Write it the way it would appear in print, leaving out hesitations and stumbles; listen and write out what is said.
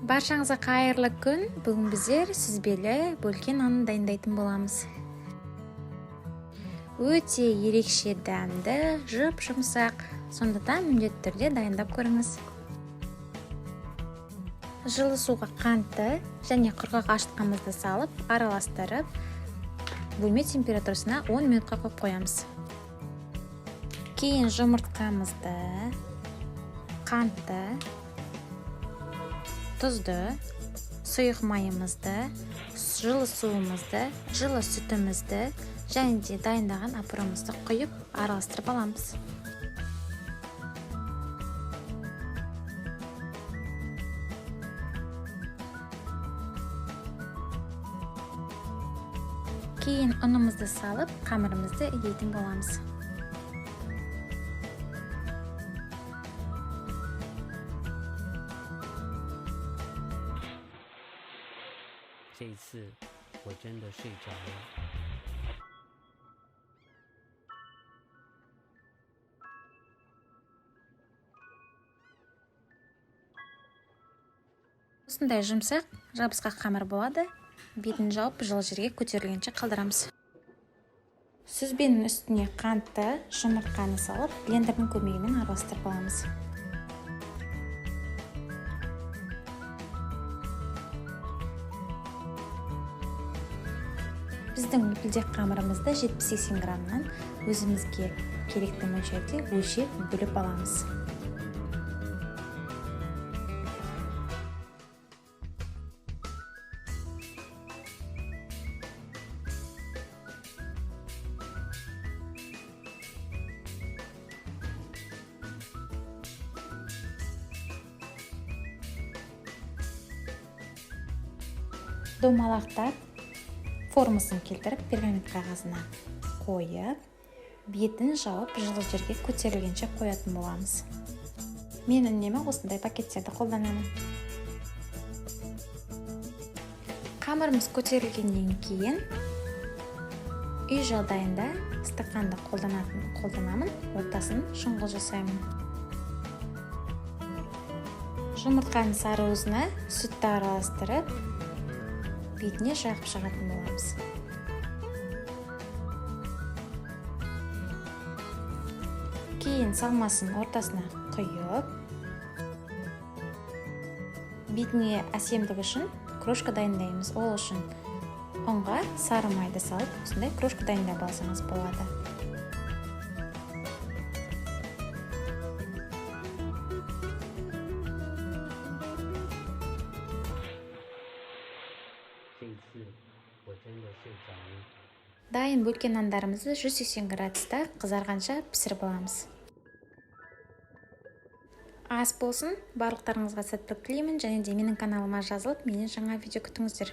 Баршаңызға қайырлы күн. Бүгін біздер сүзбелі бөлке нанын дайындайтын боламыз. Өте ерекше дәмді, жұп-жұмсақ, сондықтан міндетті түрде дайындап көріңіз. Жылы суға қантты және құрғақ ашытқымызды салып, араластырып, бөлме температурасына 10 минутқа қойып қоямыз. Кейін жұмыртқамызды, қантты, тұзды, сұйық майымызды, жылы суымызды, жылы сүтімізді және де дайындаған апурамызды құйып, араластырып аламыз. Кейін ұнымызды салып, қамырымызды илейтін боламыз. 这一次我真的睡着了。 Осындай жұмсақ, жабысқақ қамыр болады. Бетін жауып, жылы жерге көтерілгенше қалдырамыз. Сүзбенің үстіне қантты, жұмыртқаны салып, блендердің көмегімен араластырып аламыз. Біздің үлпілдек қамырымызды 70-80 граммнан өзімізге керекті мөлшерде өлшеп бөліп аламыз. Домалақтап формасын келтіріп, пергамент қағазына қойып, бетін жауып, жылы жерге көтерілгенше қоятын боламыз. Мен үнемі осындай пакеттерді қолданамын. Қамырымыз көтерілгеннен кейін үй жағдайында стақанды қолданамын, ортасын шұңғыл жасаймын. Жұмыртқаның сары уызына сүтті араластырып, бетіне жағып шығатын боламыз. Кейін салмасын ортасына құйып, бетіне әсемдік үшін крошка дайындаймыз. Ол үшін ұнға сары майды салып, осындай крошка дайындап алсаңыз болады. Дайын бөлке нандарымызды 180 градуста қызарғанша пісіріп аламыз. Ас болсын, барлықтарыңызға сәттілік тілеймін және де менің каналыма жазылып, менен жаңа видео күтіңіздер.